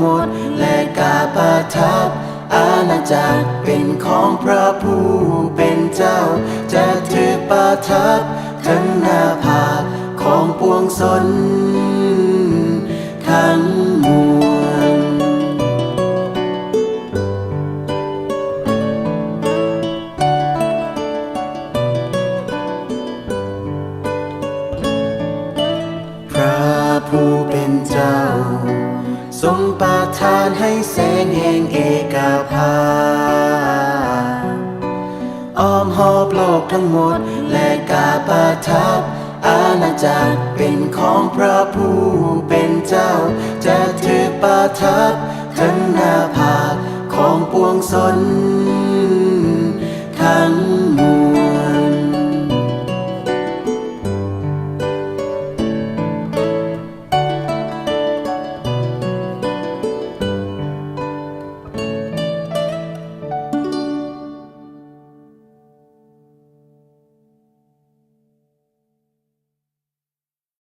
ໝົດ ແລະກາປະທັບ ອານາຈັກເປັນຂອງພະຜູ້ເປັນເຈົ້າ ຈະຖືກປະທັບເທິງໜ້າຜາກຂອງປວງຊົນທັງມວນ. ພະຜູ້ເປັນເຈົ້າ ຊົງປະທານໃຫ້ແສງແຫ່ງເອກະພາບ ອ້ອມຮອບໂລກທັງໝົດ ແລະກາປະທັບ ອານາຈັກເປັນຂອງພະຜູ້ເປັນເຈົ້າ ຈະຖືກປະທັບເທິງໜ້າຜາກຂອງປວງຊົນ